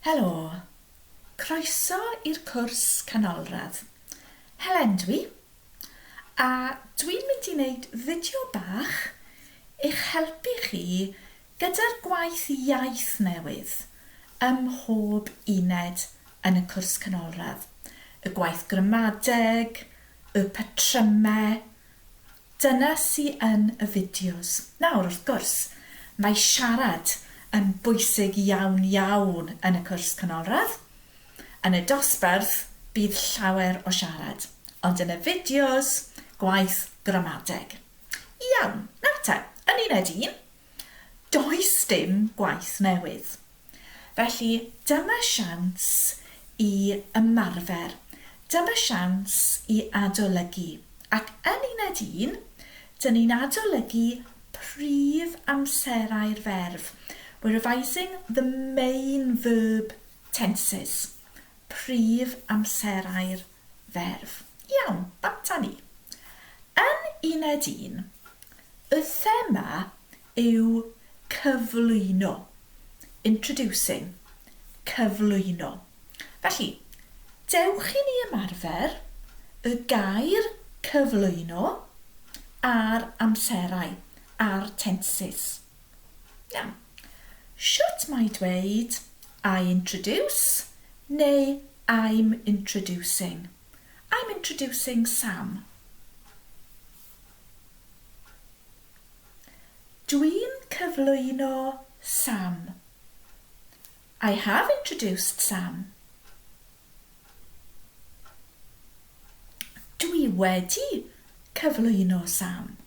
Helo! Croeso i'r cwrs canolradd. Helen dwi, a dwi'n mynd i wneud fideo bach i'ch helpu chi gyda'r gwaith iaith newydd ym mhob uned yn y cwrs canolradd. Y gwaith gramadeg, y patrymau, Dyna sy yn y fideos. Nawr, wrth gwrs, mae siarad yn bwysig iawn iawn yn y cwrs canolradd. Yn y dosbarth, bydd llawer o siarad, ond yn y fideos, gwaith gramadeg. Iawn, nawr te, yn uned un, does dim gwaith newydd. Felly, dyma siawns i ymarfer, dyma siawns i adolygu. Ac yn uned un, dyn ni'n adolygu prif amserau'r ferf. We're revising the main verb tenses. Prif amserau'r ferf. Iawn, bant â ni. Yn uned un, y thema yw cyflwyno. Introducing. Cyflwyno. Felly, dewch i ni ymarfer y gair cyflwyno a'r amserau, a'r tenses. Iawn. Shwt mae dweud I introduce neu I'm introducing? I'm introducing Sam. Dwi'n cyflwyno Sam. I have introduced Sam. Dwi wedi cyflwyno Sam.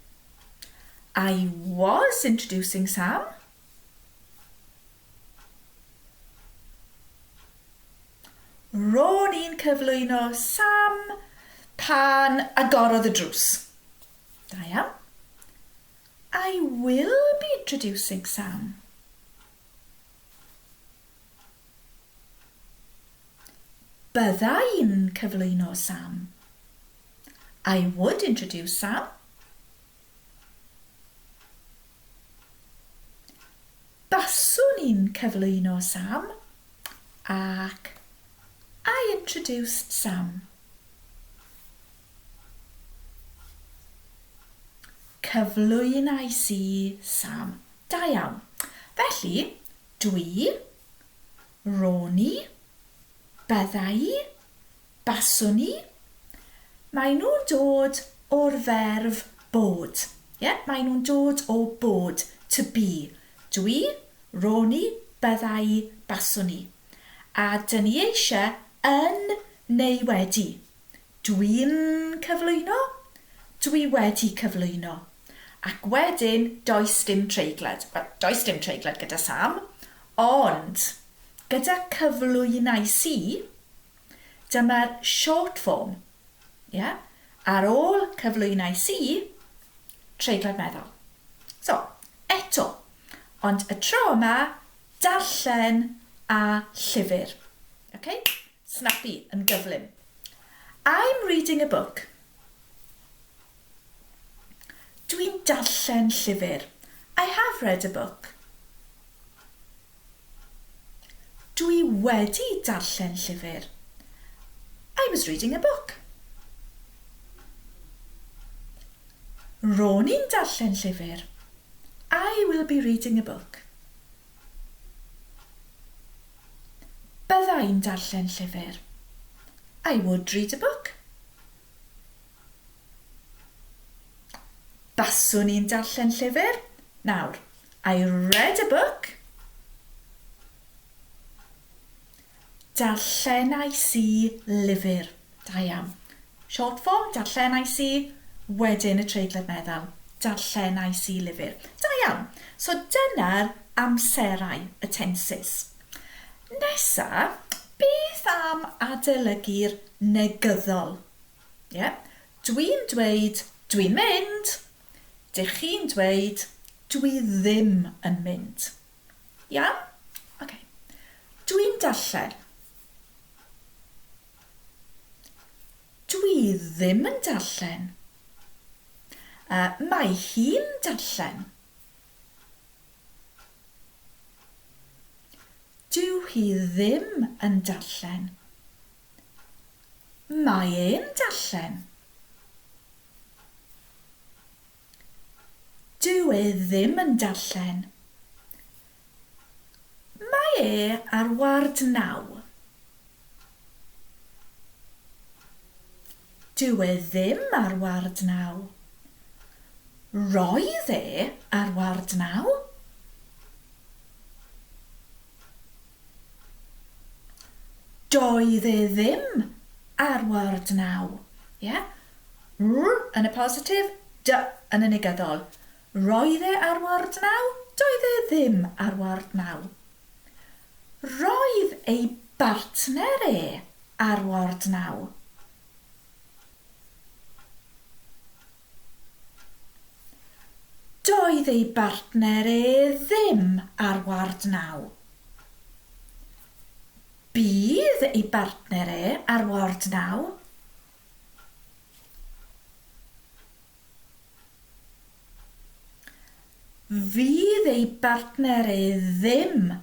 I was introducing Sam. Ro'n i'n cyflwyno Sam pan agorodd y drws. Da iawn. I will be introducing Sam. Bydda i'n cyflwyno Sam. I would introduce Sam. Baswn i'n cyflwyno Sam ac I introduced Sam. Cyflwynais i Sam. Da iawn. Felly, dwi, ro'n i, bydda i, baswn i, maen nhw'n dod o'r ferf bod. Ie, yeah, maen nhw'n dod o bod, to be. Dwi, ro'n i, bydda i, baswn i. A dyn ni eisiau yn neu wedi. Dwi'n cyflwyno, dwi wedi cyflwyno. Ac wedyn, does dim treiglad. Wel, does dim treiglad gyda Sam, ond gyda cyflwynais i, dyma'r short form. Yeah? Ar ôl cyflwynais i, treiglad meddal. So, eto, ond y tro yma, darllen a llyfr. Okay? Snappy, yn gyflym. I'm reading a book. Dwi'n darllen llyfr. I have read a book. Dwi wedi darllen llyfr. I was reading a book. Ro'n i'n darllen llyfr. I will be reading a book. Bydda i'n darllen llyfr. I would read a book. Baswn i'n darllen llyfr. Nawr, I read a book. Darllenais i lyfr. Da iawn. Short form, darllenais i, wedyn y treiglad meddal. Darllenais i lyfr. Da iawn. So dyna'r amserau, y tenses. Nesa, beth am adolygu'r negyddol? Ie? Dwi'n dweud dwi'n mynd, dych chi'n dweud dwi ddim yn mynd. Iawn? Oce. Dwi'n darllen. Dwi ddim yn darllen. Uh, mae hi'n darllen. Dyw hi ddim yn darllen. Mae e'n darllen. Dyw e ddim yn darllen. Mae e ar ward naw. Dyw e ddim ar ward naw. Roedd e ar ward naw. Doedd e ddim ar ward naw. Ie? R yn y positif, d yn y negyddol. Roedd e ar ward naw, doedd e ddim ar ward naw. Roedd ei bartner e ar ward naw. Doedd ei bartner e ddim ar ward naw. Bydd ei bartner e ar ward naw. Fydd ei bartner e ddim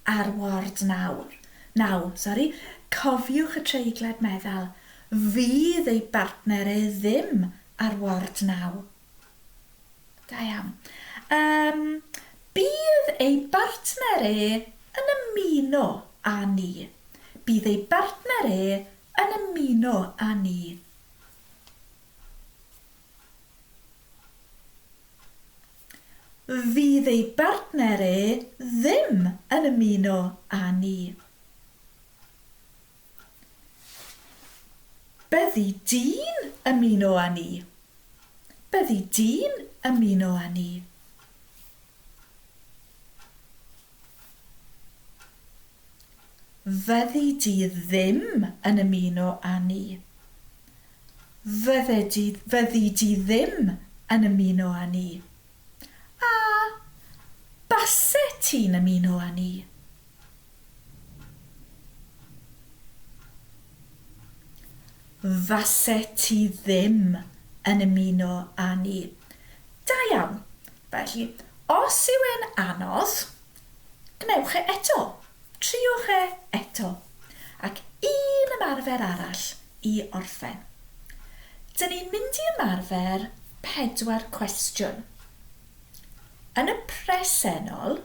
ar ward nawr. Naw, sori. Cofiwch y treiglad meddal. Fydd ei bartner e ddim ar ward naw. Da iawn. Um, bydd ei bartner e yn ymuno â ni. Bydd ei bartner e yn ymuno â ni. Fydd ei bartner e ddim yn ymuno â ni. Byddi di'n ymuno â ni. Byddi di'n ymuno â ni. Fyddi di ddim yn ymuno â ni. Fydde di, fyddi di ddim yn ymuno â ni. A base ti'n ymuno â ni? Fase ti ddim yn ymuno â ni. Da iawn. Felly, os yw e'n anodd, Gwnewch e eto. Triwch e eto. Ac un ymarfer arall i orffen. Dyn ni'n mynd i ymarfer pedwar cwestiwn. Yn y presennol,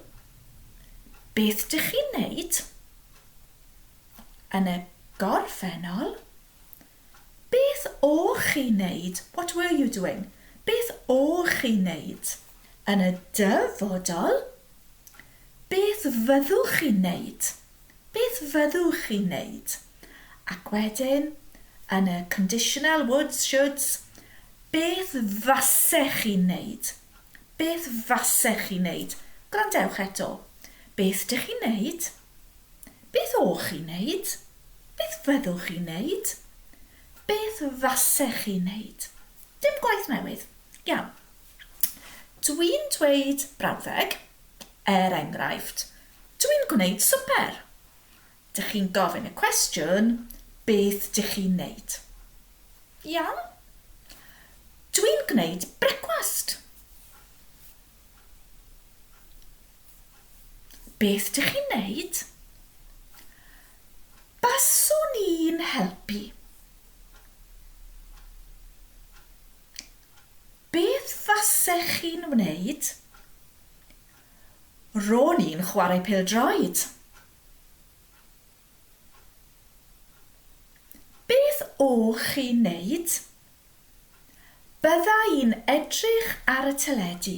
beth dych chi'n wneud? Yn y gorffennol, Beth o'ch chi'n neud? What were you doing? Beth o'ch chi'n neud? Yn y dyfodol, beth fyddwch chi'n neud? Beth fyddwch chi'n neud? Ac wedyn, yn y conditional, woulds, shoulds, beth fasech chi'n neud? Beth fasech chi'n neud? Gwrandewch eto. Beth dych chi'n neud? Beth o'ch chi'n neud? Beth fyddwch chi'n neud? Beth fasech chi'n neud? Dim gwaith newydd. Iawn. Dwi'n dweud brawddeg, er enghraifft, dwi'n gwneud swper. Dych chi'n gofyn y cwestiwn, beth dych chi'n neud? Iawn? Dwi'n gwneud brecwast. Beth dych chi'n neud? Baswn i'n helpu. Beth fasech chi'n wneud? Ro'n i'n chwarae pêl-droed. Beth o'ch chi'n neud? Bydda i'n edrych ar y teledu.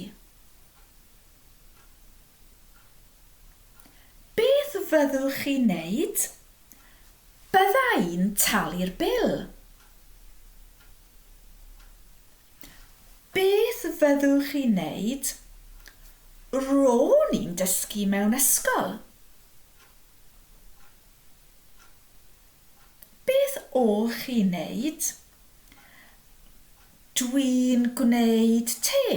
Beth fyddwch chi'n neud? Bydda i'n talu'r bil. Beth fyddwch chi'n neud? Ro'n i'n dysgu mewn ysgol. Beth o'ch chi'n neud? Dwi'n gwneud te.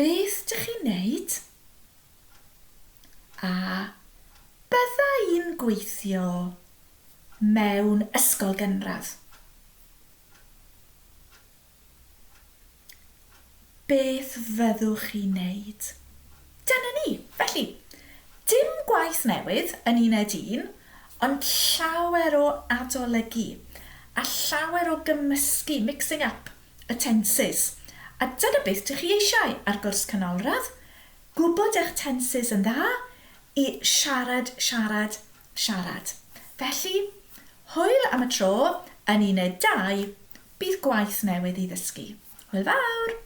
Beth dych chi'n neud? A bydda i'n gweithio mewn ysgol gynradd. Beth fyddwch chi'n neud? Dyna ni! Felly, dim gwaith newydd yn uned un, ond llawer o adolygu a llawer o gymysgu, mixing up, y tenses. A dyna beth dych chi eisiau ar gwrs canolradd, gwybod eich tenses yn dda i siarad, siarad, siarad. Felly, hwyl am y tro, yn uned 2, bydd gwaith newydd i ddysgu. Hwyl fawr!